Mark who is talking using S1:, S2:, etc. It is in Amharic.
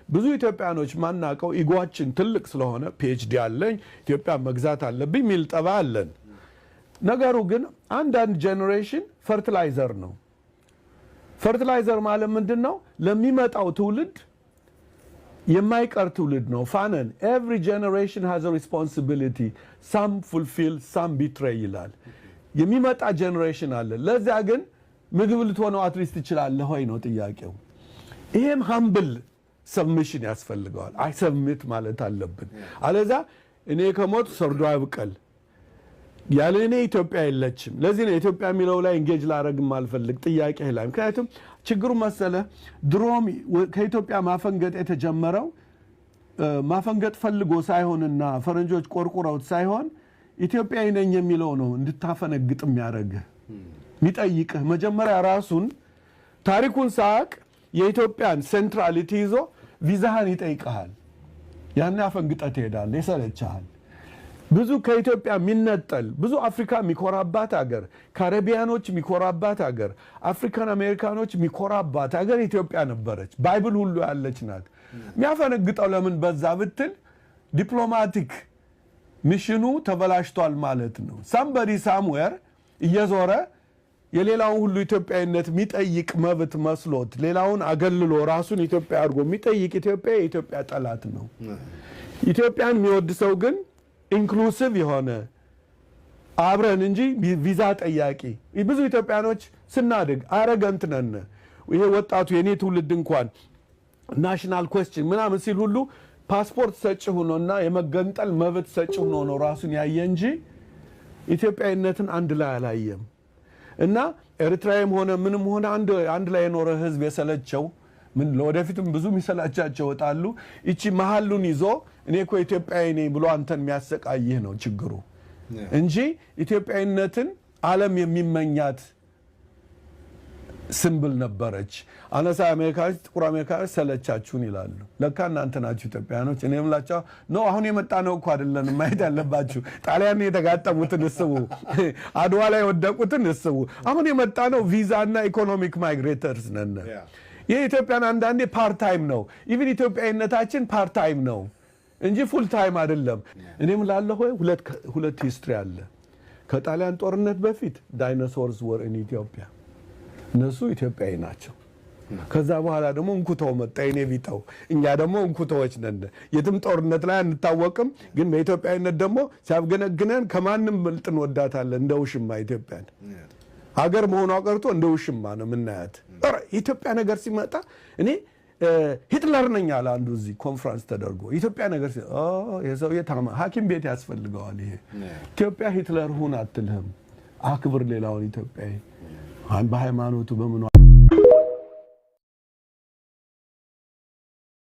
S1: ብዙ ኢትዮጵያኖች ማናቀው ego ኣችን ትልቅ ስለሆነ PhD አለኝ፣ ኢትዮጵያ መግዛት አለብኝ የሚል ጠባይ አለን። ነገሩ ግን አንዳንድ generation fertilizer ነው። Fertilizer ማለት ምንድን ነው? ለሚመጣው ትውልድ የማይቀር ትውልድ ነው። ፋነን "Every generation has responsibility, some fulfill, some betray" ይላል። የሚመጣ generation አለ። ለዚያ ግን ምግብ ልትሆነው at least ትችላለህ ወይ ነው ጥያቄው። ይሄም humble submission ያስፈልገዋል። I submit ማለት አለብን። አለዛ እኔ ከሞትኩ ሰርዶ አይብቀል፣ ያለ እኔ ኢትዮጵያ የለችም። ለዚህ ነው ኢትዮጵያ የሚለው ላይ engage ላረግ አልፈልግ ጥያቄ ላይ። ምክንያቱም ችግሩ መሰለ ድሮም ከኢትዮጵያ ማፈንገጥ የተጀመረው ማፈንገጥ ፈልጎ ሳይሆንና ፈረንጆች ቆርቁረውት ሳይሆን ኢትዮጵያዊ ነኝ የሚለው ነው እንድታፈነግጥ የሚያደርግህ፣ የሚጠይቅህ። መጀመሪያ ራሱን ታሪኩን ሳያቅ የኢትዮጵያን centrality ይዞ ቪዛህን ይጠይቅሃል። ያን አፈንግጠህ ትሄዳለህ፣ ይሰለችሃል። ብዙ ከኢትዮጵያ የሚነጠል፣ ብዙ አፍሪካ የሚኮራባት ሀገር፣ ካሪቢያኖች የሚኮራባት ሀገር፣ African አሜሪካኖች የሚኮራባት ሀገር ኢትዮጵያ ነበረች። Bible ሁሉ ያለች ናት። የሚያፈነግጠው ለምን በዛ ብትል diplomatic mission ኑ ተበላሽቷል ማለት ነው። Somebody somewhere እየዞረ የሌላውን ሁሉ ኢትዮጵያዊነት የሚጠይቅ መብት መስሎት ሌላውን አገልሎ ራሱን ኢትዮጵያ አድርጎ የሚጠይቅ ኢትዮጵያ የኢትዮጵያ ጠላት ነው። ኢትዮጵያን የሚወድ ሰው ግን inclusive የሆነ አብረን እንጂ ቪዛ ጠያቂ። ብዙ ኢትዮጵያኖች ስናድግ arrogant ነን። ይሄ ወጣቱ የኔ ትውልድ እንኳን national question ምናምን ሲል ሁሉ ፓስፖርት ሰጪ ሆኖና የመገንጠል መብት ሰጪ ሆኖ ነው ራሱን ያየ እንጂ ኢትዮጵያዊነትን አንድ ላይ አላየም። እና ኤርትራዊም ሆነ ምንም ሆነ አንድ ላይ የኖረ ህዝብ የሰለቸው ምን ለወደፊትም ብዙ የሚሰላቻቸው ይወጣሉ። ይቺ መሀሉን ይዞ እኔ እኮ ኢትዮጵያዊ ነኝ ብሎ አንተን የሚያሰቃይህ ነው ችግሩ እንጂ ኢትዮጵያዊነትን ዓለም የሚመኛት symbol ነበረች። አነሳ አሜሪካኖች፣ ጥቁር አሜሪካኖች ሰለቻችሁን ይላሉ። ለካ እናንተ ናችሁ ኢትዮጵያኖች። እኔ የምላቸው no፣ አሁን የመጣ ነው እኮ አይደለም ማየት ያለባችሁ። ጣሊያን የተጋጠሙትን እስቡ፣ አድዋ ላይ የወደቁትን እስቡ። አሁን የመጣ ነው ቪዛ እና economic migrators ነን። ይህ ኢትዮጵያን አንዳንዴ part time ነው። Even ኢትዮጵያዊነታችን part time ነው እንጂ full time አይደለም። እኔም ላለሁ ሁለት history አለ። ከጣሊያን ጦርነት በፊት dinosaurs were in Ethiopia፣ እነሱ ኢትዮጵያዊ ናቸው። ከዛ በኋላ ደግሞ እንኩተው መጣ፣ የኔ ቢጠው። እኛ ደግሞ እንኩተዎች ነን። የትም ጦርነት ላይ አንታወቅም፣ ግን በኢትዮጵያዊነት ደግሞ ሲያብገነግነን ከማንም ብልጥ እንወዳታለን። እንደ ውሽማ ኢትዮጵያን ሀገር መሆኗ ቀርቶ እንደ ውሽማ ነው የምናያት። ኧረ የኢትዮጵያ ነገር ሲመጣ እኔ ሂትለር ነኝ አለ አንዱ እዚህ ኮንፈረንስ ተደርጎ። ኢትዮጵያ ነገር የሰውዬ ሐኪም ቤት ያስፈልገዋል። ይሄ ኢትዮጵያ ሂትለር ሁን አትልህም። አክብር ሌላውን ኢትዮጵያዊ በሃይማኖቱ በምኗ።